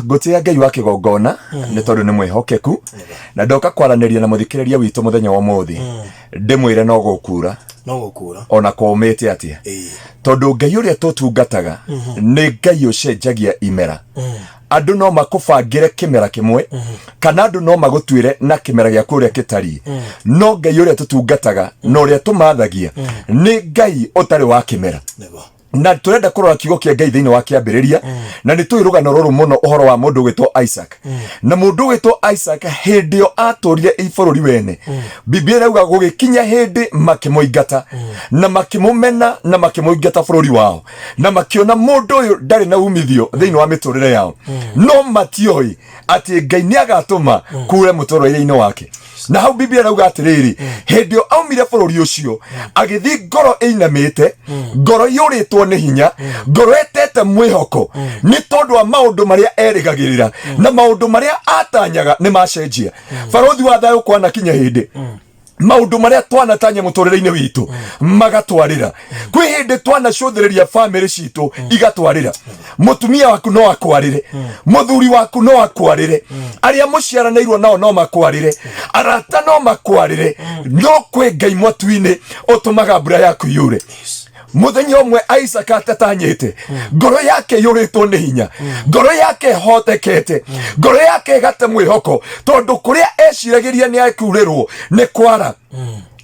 Ngũtĩĩa Ngai wa kĩgongona nĩ tondũ nĩ mwĩhokeku, na ndoka kwaranĩria na mũthikĩrĩria witũ mũthenya wa ũmũthĩ, ndĩmwĩre no gũkura. No gũkura. Ona kũmĩte atĩa, tondũ Ngai ũrĩa tũtungataga nĩ Ngai ũcenjagia imera. Andũ no makũbangĩre kĩmera kĩmwe, kana andũ no magũtuĩre na kĩmera gĩaku ũrĩa kĩtariĩ, no Ngai ũrĩa tũtungataga na ũrĩa tũmathagia nĩ Ngai ũtarĩ wa kĩmera. Na tũrenda kũrora kiugo kĩa Ngai thĩinĩ wa Kĩambĩrĩria, na nĩ tũĩ rũgano rũrũ mũno, ũhoro wa mũndũ ũgwĩtwo Isaac. Na mũndũ ũgwĩtwo Isaac, hĩndĩ ĩyo atũrire i bũrũri wene, Biblia ĩrauga gũgĩkinya hĩndĩ makĩmũingata na makĩmũmena na makĩmũingata bũrũri wao, na makĩona mũndũ ũyũ ndarĩ na umithio thĩinĩ wa mĩtũrĩre yao, no matioĩ atĩ Ngai nĩ agatũma kure mũtũrĩre-inĩ wake. Na hau Biblia ĩrauga atĩrĩrĩ, hĩndĩ ĩyo aumire bũrũri ũcio agĩthiĩ ngoro ĩinamĩte, ngoro iyũrĩtwo nĩ hinya, ngoro ĩtete mwĩhoko, nĩ tondũ wa maũndũ marĩa erĩgagĩrĩra na maũndũ marĩa atanyaga nĩ macenjia. Barũthi wa thayũ, kwanakinya hĩndĩ maũndũ marĩa twanatanya mũtũrĩre-inĩ witũ magatwarĩra. Kwĩ hĩndĩ twanacũthĩrĩria bamĩrĩ citũ igatwarĩra. Mũtumia waku no akwarĩre, mũthuri waku no akwarĩre, arĩa mũciaranĩirwo nao no makwarĩre, arata no makwarĩre, no kwĩ Ngai mwatu-inĩ ũtũmaga mbura yaku yure. Mũthenya ũmwe Isaac atatanyĩte, ngoro yake yũrĩtwo nĩ hinya, ngoro yake ĩhotekete, ngoro yake ĩgate mwĩhoko, tondũ kũrĩa eciragĩria nĩ ekurĩrwo nĩ kwara.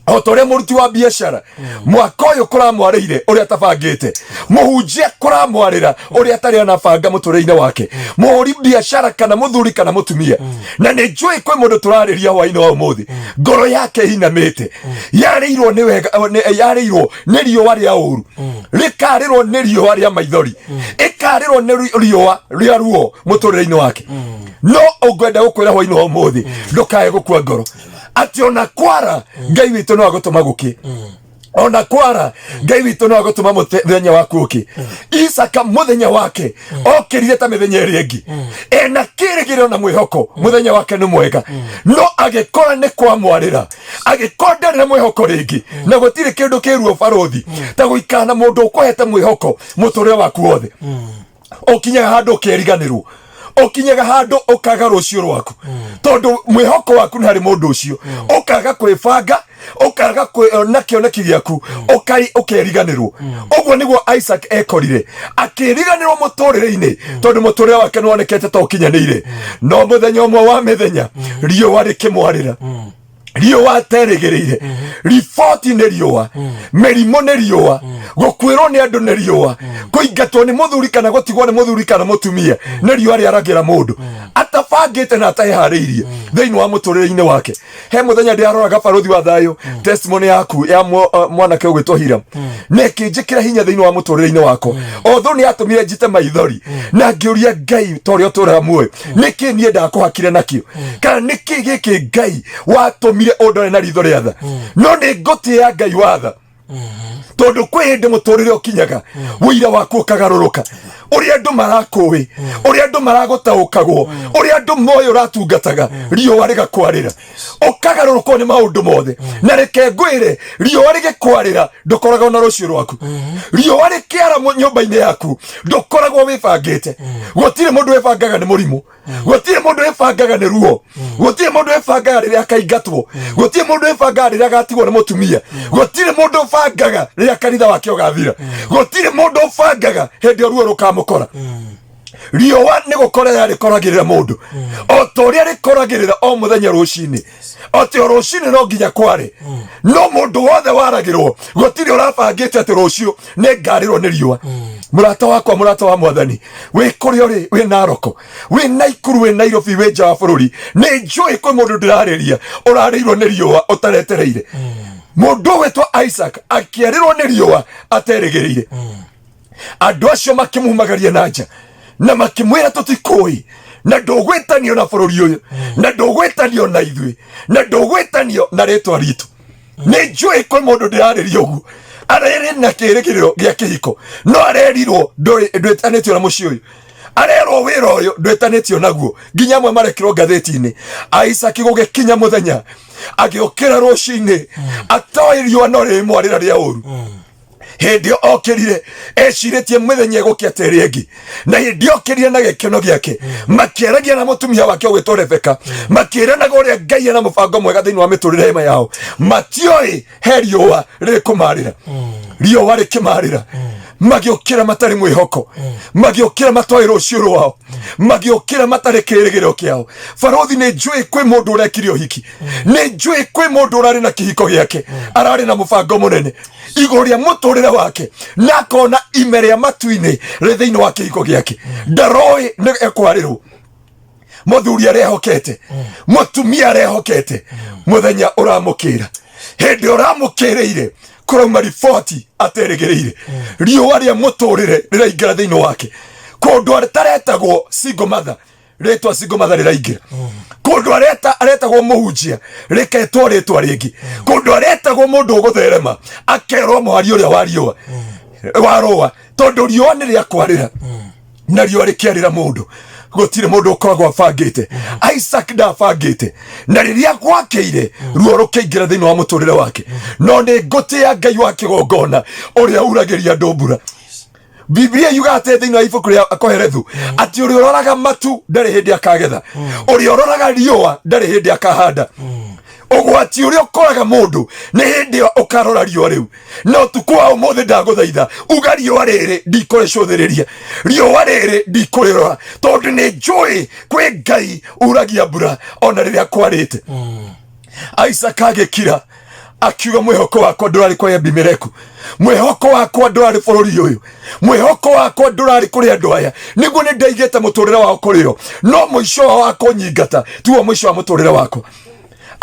O ta ũrĩa mũruti wa biacara mwaka ũyũ kũramwarĩire ũrĩa atabangĩte, mũhunjia kũramwarĩra ũrĩa atarĩ anabanga mũtũrĩre-inĩ wake, mũhũri biacara kana mũthuri kana mũtumia. Na nĩ njũĩ kwĩ mũndũ tũrarĩria hwainĩ wa ũmũthĩ, ngoro yake ĩinamĩte, yarĩirwo nĩ wega, yarĩirwo nĩ riũa rĩa ũru, rĩkarĩrwo nĩ riũa rĩa maithori, ĩkarĩrwo nĩ riũa rĩa ruo mũtũrĩre-inĩ wake. No ũngwenda gũkwĩra hwainĩ wa ũmũthĩ, ndũkae gũkua ngoro, atĩ ona kwara Ngai witũ no agũtũma gũkĩ. Ona kwara Ngai witũ no agũtũma mũthenya waku ũkĩ. Isaka mũthenya wake okĩrire ta mĩthenya ĩrĩa ĩngĩ, ena kĩrĩgĩrĩro na mwĩhoko mũthenya wake nĩ mwega, no agĩkora nĩ kwamwarĩra, agĩkora ndarĩ na mwĩhoko rĩngĩ. Na gũtirĩ kĩndũ kĩruo, barũthi, ta gũikara na mũndũ ũkũhete mwĩhoko mũtũrĩre waku wothe. Ũkinyaga handũ ũkeriganĩrwo, ũkinyaga handũ ũkaga rũciũ rwaku, tondũ mwĩhoko waku nĩ harĩ mũndũ ũcio. Ũkaga kwĩbanga, ũkaga na kĩoneki gĩaku, ũkeriganĩrwo. Ũguo nĩguo Isaac ekorire akĩriganĩrwo mũtũrĩre-inĩ, tondũ mũtũrĩre wake nĩwonekete ta ũkinyanĩire. No mũthenya ũmwe wa mĩthenya riũa rĩkĩmwarĩra, riũa aterĩgĩrĩire. Riboti nĩ riũa, mĩrimũ nĩ riũa, gũkuĩrwo nĩ andũ nĩ riũa, kũingatwo nĩ mũthuri kana gũtigwo nĩ mũthuri kana mũtumia nĩ riũa rĩaragĩra mũndũ atabangĩte na ateharĩirie thĩinĩ wa mũtũrĩre-inĩ wake. He mũthenya ndĩraroraga, barũthi wa thayũ, testimony yaku ya mwanake ũgwĩtwo Hiram, na ĩkĩnjĩkĩra hinya thĩinĩ wa mũtũrĩre-inĩ wakwa. Although nĩ yatũmire njite maithori na ngĩũria Ngai, ta ũrĩa ũtũraga muoyo, nĩkĩ niĩ ndakũhakire nakĩo, kana nĩkĩ gĩkĩ Ngai watũmire ũndore na ritho rĩa tha? No nĩ ngũtĩĩa Ngai wa tha, tondũ kwĩ hĩndĩ mũtũrĩre ũkinyaga wũira waku ũkagarũrũka. Ũrĩa andũ marakũĩ, ũrĩa andũ maragũtaũkagwo, ũrĩa andũ moĩ ũratungataga, riũa rĩgakwarĩra, ũkagarũrũkwo nĩ maũndũ mothe. Na reke ngwĩre, riũa rĩgĩkwarĩra ndũkoragwo na rũciũ rwaku. Riũa rĩkĩara nyũmba-inĩ yaku ndũkoragwo wĩbangĩte. Gũtirĩ mũndũ wĩbangaga nĩ mũrimũ, gũtirĩ mũndũ wĩbangaga nĩ ruo, gũtirĩ mũndũ wĩbangaga rĩrĩa akaingatwo, gũtirĩ mũndũ wĩbangaga rĩrĩa agatigwo nĩ mũtumia, gũtirĩ mũndũ ũbangaga rĩrĩa kanitha wake ũgathira, gũtirĩ mũndũ ũbangaga hĩndĩ ĩyo ruo rũkamũkora. Riũa nĩ gũkorera rĩkoragĩrĩra mũndũ o ta ũrĩa rĩkoragĩrĩra o mũthenya rũcinĩ, atĩ o rũcinĩ no nginya kware. No mũndũ wothe waragĩrwo, gũtirĩ ũrabangĩte atĩ rũciũ nĩ ngarĩrwo nĩ riũa. Mũrata wakwa, mũrata wa Mwathani, wĩ kũrĩa ũrĩ, wĩ Naroko, wĩ Naikuru, wĩ Nairobi, wĩ nja wa bũrũri, nĩ njũĩ kwĩ mũndũ ndĩrarĩria ũrarĩirwo nĩ riũa ũtaretereire. Mũndũ ũgwĩtwo Isaac akĩarĩrwo nĩ riũa aterĩgĩrĩire. Andũ acio makĩmumagaria na nja na makĩmwĩra, tũtikũĩ, na ndũgwĩtanio na bũrũri ũyũ, na ndũgwĩtanio na ithuĩ, na ndũgwĩtanio na rĩtwa ritũ. Nĩ njũĩ kwĩ mũndũ ndĩrarĩria ũguo arerĩ na kĩrĩgĩrĩro gĩa kĩhiko, no arerirwo ndwĩtanĩtio na mũciĩ ũyũ, arerwo wĩra ũyũ ndwĩtanĩtio naguo, nginya amwe marekirwo ngathĩti-inĩ. Isaac gũgĩkinya mũthenya agĩũkĩra rũcinĩ atoĩ riũa no rĩmwarĩra rĩa ũru. Hĩndĩ ĩyo okĩrire ecirĩtie mĩthenya ĩgũkĩa ta ĩrĩa ĩngĩ, na hĩndĩ ĩyo okĩrire na gĩkeno gĩake, makĩaragia na mũtumia wake ũgwĩtwo Rebeka, makĩranaga ũrĩa Ngai ena mũbango mwega thĩinĩ wa mĩtũrĩre ĩma yao. Matioĩ he riũa rĩkũmarĩra. Riũa rĩkĩmarĩra, magĩũkĩra matarĩ mwĩhoko, magĩũkĩra matoĩ rũciũ rwao, magĩũkĩra matarĩ kĩrĩgĩrĩro kĩao. Barũthi, nĩ njũĩ kwĩ mũndũ ũrekire ũhiki, nĩ njũĩ kwĩ mũndũ ũrarĩ na kĩhiko gĩake, ararĩ na mũbango mũnene igũrũ rĩa mũtũrĩre wake, na akona ime rĩa matu-inĩ rĩ thĩinĩ wa kĩhiko gĩake. Ndaroĩ nĩ ekwarĩrwo. Mũthuri arehokete, mũtumia arehokete, mũthenya ũramũkĩra. Hĩndĩ ũramũkĩrĩire kũrauma riboti aterĩgĩrĩire, riũa rĩa mũtũrĩre rĩraingĩra thĩinĩ wake kũndũ ataretagwo single mother, rĩtwa single mother rĩraingĩra kũndũ aretagwo mũhunjia, rĩketwo rĩtwa rĩngĩ, kũndũ aretagwo mũndũ ũgũtherema, akerwo mũhari ũrĩa wa riũa wa rũa, tondũ riũa nĩ rĩakwarĩra. Na riũa rĩkĩarĩra mũndũ, gũtirĩ mũndũ ũkoragwo abangĩte. Isaac ndabangĩte, na rĩrĩa gwakĩire ruo rũkĩingĩra thĩinĩ wa mũtũrĩre wake. No nĩ ngũtĩa Ngai wa kĩgongona ũrĩa uragĩria andũ mbura. Biblia yuga atĩ thĩinĩ wa ibuku rĩa Koherethu atĩ ũrĩa ũroraga matu ndarĩ hĩndĩ akagetha, ũrĩa ũroraga riũa ndarĩ hĩndĩ akahanda. Ũgwati ũrĩa ũkoraga mũndũ nĩ hĩndĩ ĩyo ũkarora riũa rĩu. Na ũtukũ wa ũmũthĩ ndagũthaitha uga, riũa rĩrĩ ndikũrĩcũthĩrĩria, riũa rĩrĩ ndikũrĩrora, tondũ nĩ njũĩ kwĩ Ngai uragia mbura ona rĩrĩa kwarĩte. Isaac agĩkira akiuga, mwĩhoko wakwa ndũrarĩ kwa Abimeleku, mwĩhoko wakwa ndũrarĩ bũrũri ũyũ, mwĩhoko wakwa ndũrarĩ kũrĩ andũ aya. Nĩguo nĩ ndaigĩte mũtũrĩre wao kũrĩ o, no mũico wao wa kũnyingata tiguo mũico wa mũtũrĩre wakwa.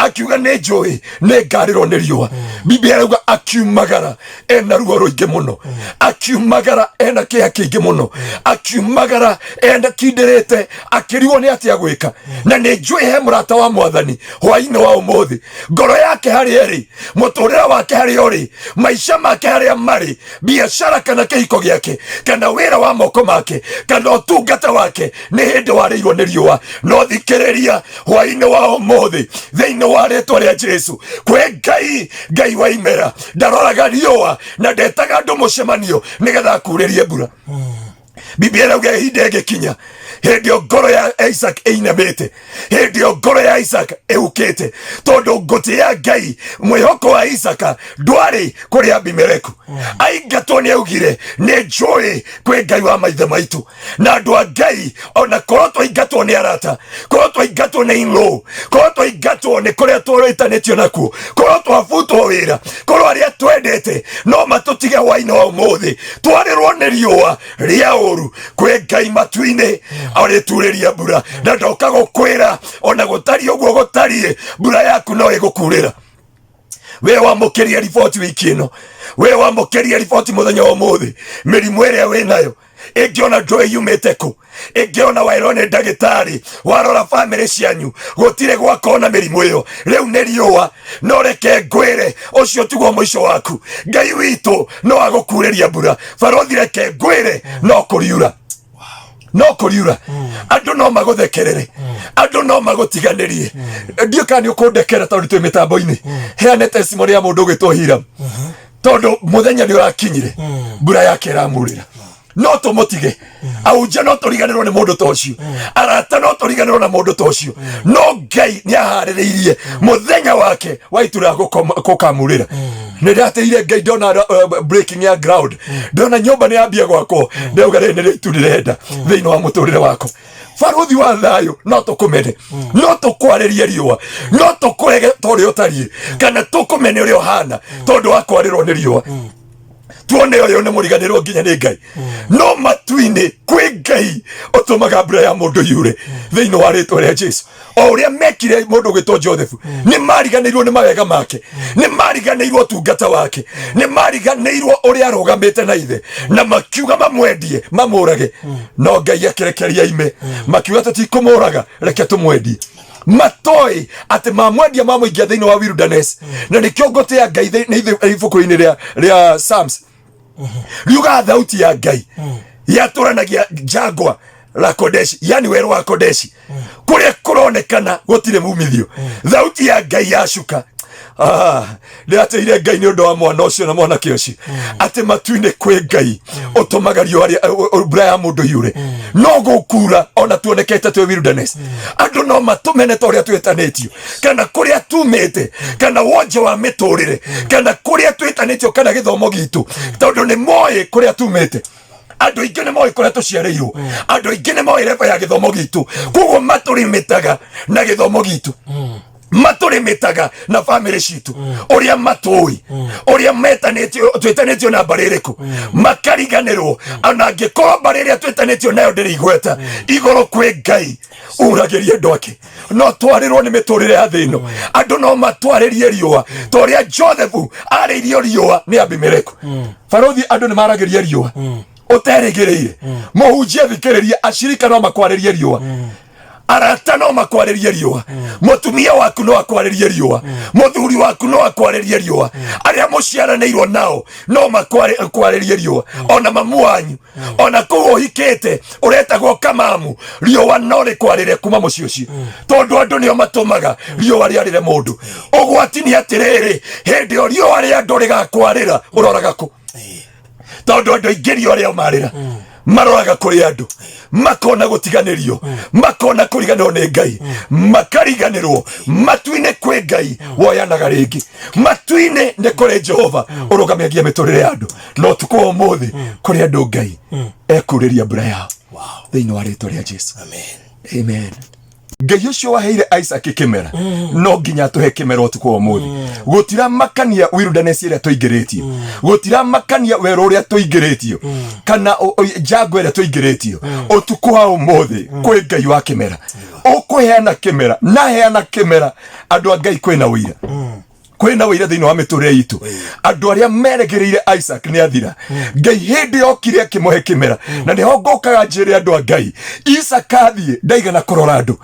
Akiuga, nĩ njũĩ nĩ ngarĩrwo nĩ riũa. Biblia ĩrauga akiumagara ena ruo rũingĩ mũno, akiumagara ena kĩeha kĩingĩ mũno, akiumagara ena kindĩrĩte, akĩrigwo nĩ atĩa gwĩka. Na nĩ njũĩ he mũrata wa Mwathani hwainĩ wa ũmũthĩ, ngoro yake harĩa ĩrĩ, mũtũrĩre wake harĩa ũrĩ, maica make harĩa marĩ, biacara kana kĩhiko gĩake kana wĩra wa moko make kana ũtungata wake nĩ hĩndĩ warĩirwo nĩ riũa. No thikĩrĩria hwainĩ wa ũmũthĩ, thĩinĩ wa rĩtwa rĩa Jesu, kwĩ Ngai, Ngai wa imera, ndaroraga riũa na ndetaga andũ mũcemanio nĩgetha akurĩrie mbura. Biblia ĩrauga ihinda ĩgĩkinya hĩndĩ ĩyo ngoro ya Isaac ĩinamĩte, hĩndĩ ĩyo ngoro ya Isaac ĩhukĩte, tondũ ngũtĩ ya Ngai, mwĩhoko wa Isaka ndwarĩ kũrĩ Abimeleku. Aingatwo nĩ augire, nĩ njũĩ kwĩ Ngai wa maithe maitũ. Na andũ a Ngai, ona korwo twaingatwo nĩ arata, korwo twaingatwo nĩ in-law, korwo twaingatwo nĩ kũrĩa tũrĩtanĩtio nakuo, korwo twabutwo wĩra, korwo arĩa twendete no matũtige hwainĩ wa ũmũthĩ, twarĩrwo nĩ riũa rĩa ũru, kwĩ Ngai matu-inĩ arĩturĩria mbura. Na ndoka gũkwĩra, ona gũtariĩ ũguo gũtariĩ, mbura yaku no ĩgũkurĩra. We wamũkĩria riboti wiki ĩno, we wamũkĩria riboti mũthenya wa ũmũthĩ, mĩrimũ ĩrĩa wĩ nayo ĩngĩona ndũĩ yumĩte kũ, ĩngĩona waĩrwo nĩ ndagĩtarĩ, warora bamĩrĩ cianyu gũtirĩ gwakona mĩrimũ ĩyo, rĩu nĩ riũa. No reke ngwĩre, ũcio tiguo mũico waku. Ngai witũ no agũkurĩria mbura. Barothi, reke ngwĩre, no kũriura, no kũriura. Andũ no magũthekerere, andũ no magũtiganĩrie. Ndiũ kana nĩ ũkũndekera tondũ twĩ mĩtambo-inĩ, heane testimony ya mũndũ ũgwĩtwo Hiram, tondũ mũthenya nĩ ũrakinyire mbura yake ĩramurĩra. No tũmũtige ahunjia, no tũriganĩrwo nĩ mũndũ ta ũcio, arata no tũriganĩrwo na mũndũ ta ũcio, no Ngai nĩ aharĩrĩirie mũthenya wake wa itura gũkamurĩra. Nĩ ndateire Ngai ndona breaking ya ground, ndona nyũmba nĩ yambia gwakwo, ndauga rĩrĩ nĩrĩo itu ndĩrenda thĩinĩ wa mũtũrĩre wakwa. Barũthi wa thayũ, no tũkũmene, no tũkwarĩrie riũa, no tũkũrege ta ũrĩa ũtariĩ, kana tũkũmene ũrĩa ũhana tondũ wa kwarĩrwo nĩ riũa, tuone ũyũ nĩ mũriganĩrwo nginya nĩ Ngai. No matu-inĩ kwĩ Ngai ũtũmaga mbura ya mũndũ yure thĩinĩ wa rĩtwa rĩa Jesu. O ũrĩa mekire mũndũ ũgwĩtwo Joseph, nĩ mariganĩirwo nĩ mawega make, nĩ mariganĩirwo ũtungata wake, nĩ mariganĩirwo ũrĩa arũgamĩte na ithe, na makiuga mamwendie mamũrage. No Ngai akĩrekeria ime, makiuga tũtikũmũraga, reke tũmwendie, matoĩ atĩ mamwendia mamũingia thĩinĩ wa wilderness. Na nĩkĩo ngũtĩ ya Ngai nĩ ibuku-inĩ rĩa Psalms riugaga thauti ya Ngai yatũranagia jangwa la Kodeshi, yani werũ wa Kodeshi, kũrĩa kũronekana gũtirĩ mumithio. Thauti ya Ngai yacuka. Ah, ndĩratĩire Ngai nĩ ũndũ wa mwana ũcio na mwanake ũcio, atĩ matu-inĩ kwĩ Ngai ũtũmaga riũa mbura ya mũndũ yure. No gũkura ona tuonekete twĩ wilderness, andũ no matũmene ta ũrĩa twĩtanĩtio, kana kũrĩa tumĩte, kana wonje wa mĩtũrĩre, kana kũrĩa twĩtanĩtio, kana gĩthomo gitũ, tondũ nĩ moĩ kũrĩa tumĩte. Andũ aingĩ nĩ moĩ kũrĩa tũciarĩirwo, andũ aingĩ nĩ moĩ reba ya gĩthomo gitũ, koguo matũrĩmĩtaga na gĩthomo gitũ, matũrĩmĩtaga na bamĩrĩ citũ, ũrĩa matũĩ, ũrĩa metanĩtio, twĩtanĩtio na mbarĩ ĩrĩkũ, makariganĩrwo ona angĩkorwo mbarĩ ĩrĩa twĩtanĩtio nayo ndĩrĩ igweta. Igũrũ kwĩ Ngai uragĩria andũ ake. No twarĩrwo nĩ mĩtũrĩre ya thĩ ĩno, andũ no matwarĩrie riũa ta ũrĩa Joseph arĩirio riũa nĩ Abimeleku. Barothi, andũ nĩ maragĩria riũa ũterĩgĩrĩire. Mũhunjia, thikĩrĩria, acirika no makwarĩrie riũa, arata no makwarĩrie riũa, mũtumia waku no akwarĩrie riũa, mũthuri waku no akwarĩrie riũa, arĩa mũciaranĩirwo nao no makwarĩrie riũa, ona mamu wanyu, ona kũu ũhikĩte ũretagwo kamamu, riũa no rĩkwarĩre kuma mũciĩ ũcio, tondũ andũ nĩo matũmaga riũa rĩarĩre mũndũ. Ũgwati nĩ atĩrĩrĩ, hĩndĩ ĩyo riũa rĩa andũ rĩgakwarĩra, ũroraga kũ? Tondũ andũ aingĩ riũa rĩao marĩra maroraga kũrĩ andũ, makona gũtiganĩrio, makona kũriganĩrwo nĩ Ngai, makariganĩrwo matu-inĩ kwĩ Ngai woyanaga rĩngĩ. Matu-inĩ nĩ kũrĩ Jehova ũrũgamagia mĩtũrĩre ya andũ. No ũtukũ wa ũmũthĩ kũrĩ andũ Ngai ekurĩria mbura yao thĩinĩ wa rĩtwa rĩa Jesu. Amen. Amen. Ngai ũcio waheire Isaac kĩmera no nginya atũhe kĩmera ũtukũ wa ũmũthĩ. Gũtiramakania wilderness ĩrĩa tũingĩrĩtio, gũtiramakania werũ ũrĩa tũingĩrĩtio, kana njango ĩrĩa tũingĩrĩtio, ũtukũ wa ũmũthĩ kwĩ Ngai wa kĩmera ũkũheana kĩmera na heana kĩmera. Andũ a Ngai, kwĩna ũira, kwĩna ũira thĩinĩ wa mĩtũrĩre itũ. Andũ arĩa meregĩrĩire Isaac nĩ athira, Ngai hĩndĩ yokire akĩmũhe kĩmera. Na nĩho ngokaga njĩre andũ a Ngai, Isaac athiĩ ndaigana kũrora andũ,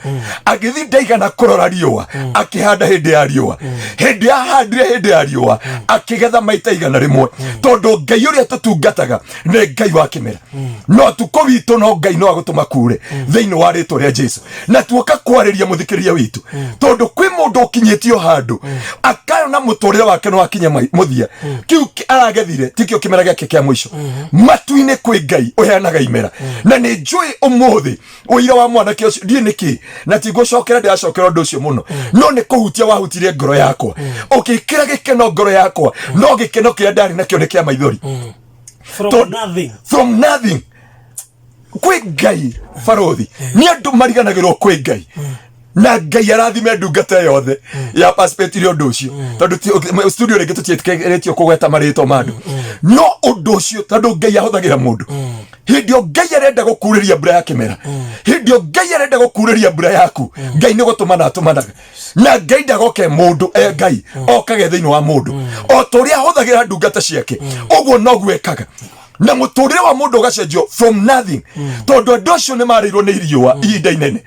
agĩthiĩ ndaigana kũrora riũa, akĩhanda hĩndĩ ya riũa. Hĩndĩ ahandire hĩndĩ ya riũa, akĩgetha maita 100, tondũ Ngai ũrĩa tũtungataga nĩ Ngai wa kĩmera. No tukũ witũ no Ngai no agũtũma kure thĩinĩ wa rĩtwa rĩa Jesu. Na tuoka kwarĩria mũthikĩrĩria witũ, tondũ kwĩ mũndũ ũkinyĩtio handũ akayona mũtũrĩre wake no akinye mũthia. Kĩu aragethire tikĩo kĩmera gĩake kĩa mũico. Matu-inĩ kwĩ Ngai ũheanaga imera. Na nĩ njũĩ ũmũthĩ ũira wa mwanake ũcio ndiĩ nĩkĩ, na tigũcokera ndĩracokera ũndũ ũcio mũno, no nĩ kũhutia wahutirie ngoro yakwa, ũgĩkĩra gĩkeno ngoro yakwa, no gĩkeno kĩrĩa ndarĩ nakĩo nĩ kĩa maithori. From nothing. From nothing. Kwĩ Ngai, barothi, nĩ andũ mariganagĩrwo kwĩ Ngai, na Ngai arathime ndungata yothe ya participate ũndũ ũcio, tondũ studio rĩngĩ tũtiĩtĩkĩrĩtio kũgweta marĩtwa ma andũ, no ũndũ ũcio, tondũ Ngai ahũthagĩra mũndũ. Hĩndĩ ĩyo Ngai arenda gũkurĩria mbura ya kĩmera, hĩndĩ ĩyo Ngai arenda gũkurĩria mbura yaku, Ngai nĩ gũtũmana atũmanaga, na Ngai ndagoke mũndũ e Ngai okage thĩinĩ wa mũndũ. O ta ũrĩa ahũthagĩra ndungata ciake, ũguo noguo ekaga, na mũtũrĩre wa mũndũ ũgacenjio from nothing, tondũ andũ acio nĩ marĩirwo nĩ riũa ihinda inene,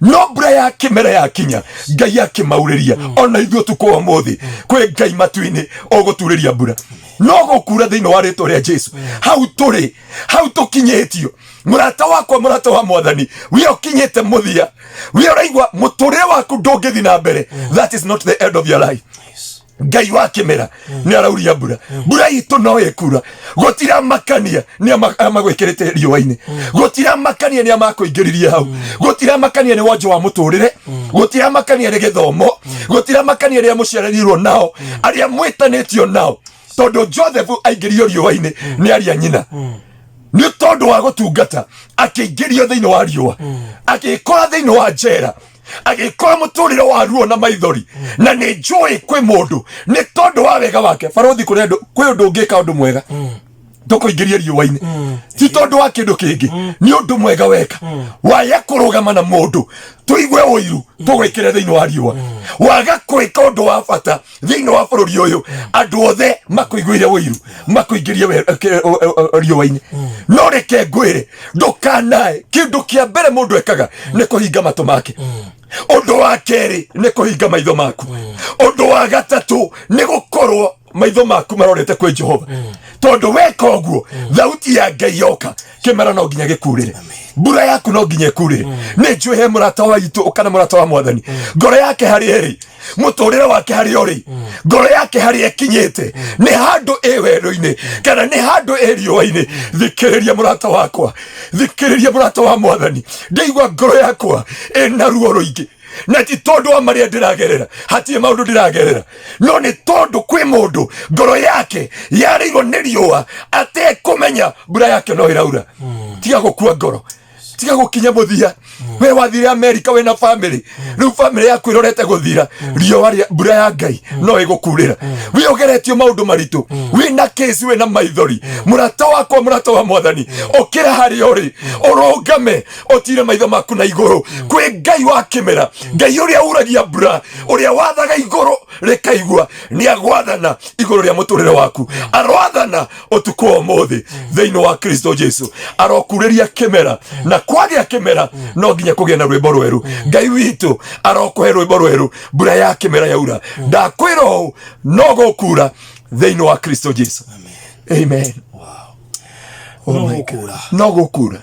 no mbura ya kĩmera yakinya, Ngai akĩmaurĩria. Ona ithuĩ ũtukũ wa ũmũthĩ kwĩ Ngai matu-inĩ ũgũturĩria mbura, no gũkura thĩinĩ wa rĩtwa rĩa Jesu. Hau tũrĩ, hau tũkinyĩtio, mũrata wakwa, mũrata wa Mwathani, we ũkinyĩte mũthia, we ũraigua mũtũrĩre waku ndũngĩthi na mbere, that is not the end of your life. Ngai wa kĩmera nĩ arauria mbura. Mbura itũ no ĩkura. Gũtiramakania nĩ amagwĩkĩrĩte riũa-inĩ, gũtiramakania nĩ amakũingĩririe hau, gũtiramakania nĩ wonjo wa mũtũrĩre, gũtiramakania nĩ gĩthomo, gũtiramakania arĩa mũciaranĩirwo nao, arĩa mwĩtanĩtio nao, tondũ Joseph aingĩrio riũa-inĩ nĩ aria nyina nĩ tondũ wa gũtungata, akĩingĩrio thĩinĩ wa riũa, agĩkora thĩinĩ wa njera, agĩkora mũtũrĩre wa ruo na maithori. Na nĩ njũĩ kwĩ mũndũ nĩ tondũ wa wega wake, barothi, kũrĩ andũ, kwĩ ũndũ ũngĩka ũndũ mwega tũkũingĩria riũa-inĩ, ti tondũ wa kĩndũ kĩngĩ, nĩ ũndũ mwega weka. Waya kũrũgama na mũndũ tũigue ũiru, tũgwĩkĩre thĩinĩ wa riũa. Waga kwĩka ũndũ wa bata thĩinĩ wa bũrũri ũyũ, andũ othe makũiguire ũiru, makũingĩrie riũa-inĩ. No reke ngwĩre, ndũkanae. Kĩndũ kĩa mbere mũndũ ekaga nĩ kũhinga matũ make, ũndũ wa kerĩ nĩ kũhinga maitho maku, ũndũ wa gatatũ nĩ gũkorwo maitho maku marorete kwĩ Jehova, tondũ weka ũguo, thauti ya Ngai yoka, kĩmera no nginya gĩkurĩre. Mbura yaku no nginya ĩkurĩre. Nĩ njũĩ he mũrata wa itũ kana mũrata wa mwathani, ngoro yake harĩa ĩrĩ, mũtũrĩre wake harĩa ũrĩ, ngoro yake harĩa ĩkinyĩte nĩ handũ ĩ werũ-inĩ kana nĩ handũ ĩ riũa-inĩ. Thikĩrĩria mũrata wakwa, thikĩrĩria mũrata wa mwathani, ndaigua ngoro yakwa ĩna ruo rũingĩ, na ti tondũ wa marĩa ndĩragerera, hatirĩ maũndũ ndĩragerera, no nĩ tondũ kwĩ mũndũ ngoro yake yarĩirwo nĩ riũa atekũmenya mbura yake no ĩraura. Tiga gũkua ngoro, tiga gũkinya mũthia. We wathire Amerika wĩna famĩlĩ, rĩu famĩlĩ yaku ĩrorete gũthira riũa rĩa mbura ya Ngai no ĩgũkurĩra. We ũgeretio maũndũ maritũ, wĩna kĩci, wĩna maithori, mũrata wakwa, mũrata wa mwathani, ũkĩra harĩa ũrĩ, ũrũngame, ũtire maitho maku na igũrũ kwĩ Ngai wa kĩmera, Ngai ũrĩa uragia mbura, ũrĩa wathaga igũrũ rĩkaigua. Nĩ agwathana igũrũ rĩa mũtũrĩre waku, aroathana ũtukũ wa ũmũthĩ thĩinĩ wa Kristo Jesu, arokurĩria kĩmera. Na kwagĩa kĩmera no nginya kũgĩa na rwĩmbo rwerũ. Ngai witũ arokũhe rwĩmbo rwerũ mbura ya kĩmera yaura. Ndakwĩra ũũ, no gũkura thĩinĩ wa Kristo Jesu. Amen. Oh No my God. gũkura. No gũkura.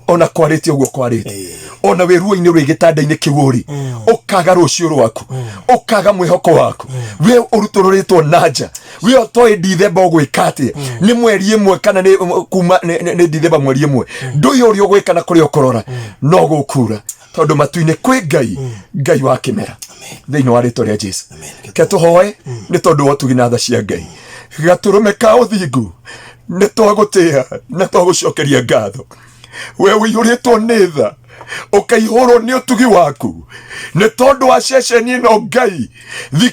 Ona kwarĩte ũguo kwarĩte, ona wĩ ruo-inĩ rwĩ gĩtanda-inĩ kĩu ũrĩ, ũkaga rũciũ rwaku, ũkaga mwĩhoko waku, we ũrutũrũrĩtwo na nja, we ũtoĩ ndithemba ũgwĩka atĩa, nĩ mweri ĩmwe kana nĩ kuma nĩ ndithemba mweri ĩmwe, ndũĩ ũrĩa ũgwĩka na kũrĩa ũkũrora. No gũkura tondũ matu-inĩ kwĩ Ngai, Ngai wa kĩmera, thĩinĩ wa rĩtwa rĩa Jesu. Ke tũhoe. Nĩ tondũ wa ũtugi na tha cia Ngai, gatũrũme ka ũthingu, nĩ twagũtĩa na twagũcokeria ngatho. We ũiyũrĩtwo nĩ tha, ũkaihũrwo nĩ ũtugi waku, nĩ tondũ wa ceceni ĩno. Ngai,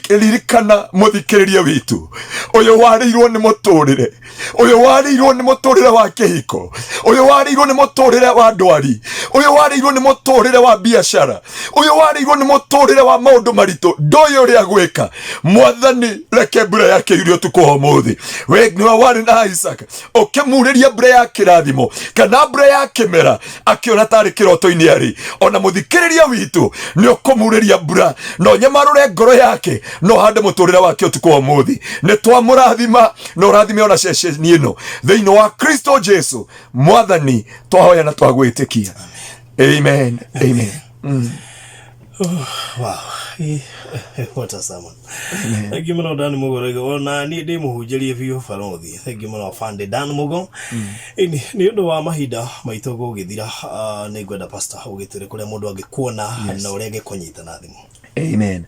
ririkana mũthikĩrĩria witũ ũyũ warĩirwo nĩ mũtũrĩre, ũyũ warĩirwo nĩ mũtũrĩre wa kĩhiko, ũyũ warĩirwo nĩ mũtũrĩre wa ndwari, ũyũ warĩirwo nĩ mũtũrĩre wa biacara, ũyũ warĩirwo nĩ mũtũrĩre wa maũndũ maritũ, ndoĩ ũrĩa gwĩka. Mwathani, reke mbura yake yure ũtukũ wa ũmũthĩ. We nĩwe warĩ na Isaac, ũkĩmurĩria mbura ya kĩrathimo kana mbura ya kĩmera, akĩona tarĩ kĩroto-inĩ arĩ. Ona mũthikĩrĩria witũ nĩ ũkũmurĩria mbura, na ũnyamarũre ngoro yake na ũhande mũtũrĩre wake ũtukũ wa ũmũthĩ. Nĩ twamũrathima, na ũrathime ona ceceni ĩno thĩinĩ wa Kristo Jesu. Mwathani, twahoya na twagwĩtĩkia. Amen, amen. Wow. What a sermon. Thank you mũno Dan Mugo rĩngĩ. Ona niĩ ndĩ mũhunjĩrie biũ barothi. Thank you mũno Fande Dan Mugo. Ĩni, nĩ ũndũ wa mahinda maitũ gũgĩthira, nĩ ngwenda pastor ũgĩtwĩre kũrĩa mũndũ angĩkuona na ũrĩa angĩkũnyita na thimũ. Amen.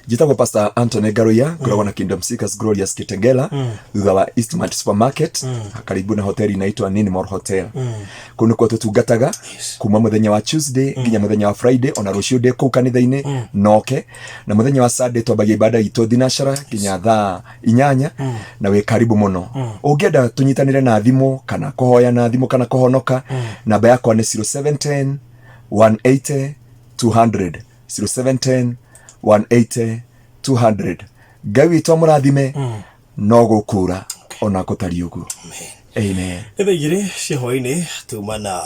Njĩtagwo Pastor Anthony Ngaruiya, ngoragwo na Kingdom Seekers Glorious Kitengela, thutha wa Eastmart Supermarket, karibu na hoteli inaitwa Ninmore Hotel. Kũu nĩkuo tũtungataga kuma mũthenya wa Tuesday nginya mũthenya wa Friday. Ona rũciũ ndĩ kũu kanitha-inĩ noke, na mũthenya wa Sunday twambagia ibada itũ thinashara nginya thaa 8, na wĩ karibu mũno. Ũngĩenda tũnyitanĩre na thimũ kana kũhoya na thimũ kana kũhonoka, namba yakwa nĩ 0710 180 200, 0710 180 200. Ngai witũ amũrathime. No gũkura ona gũtariĩ ũguo. Amen. Nĩ thaa 2 cia hwainĩ tuma na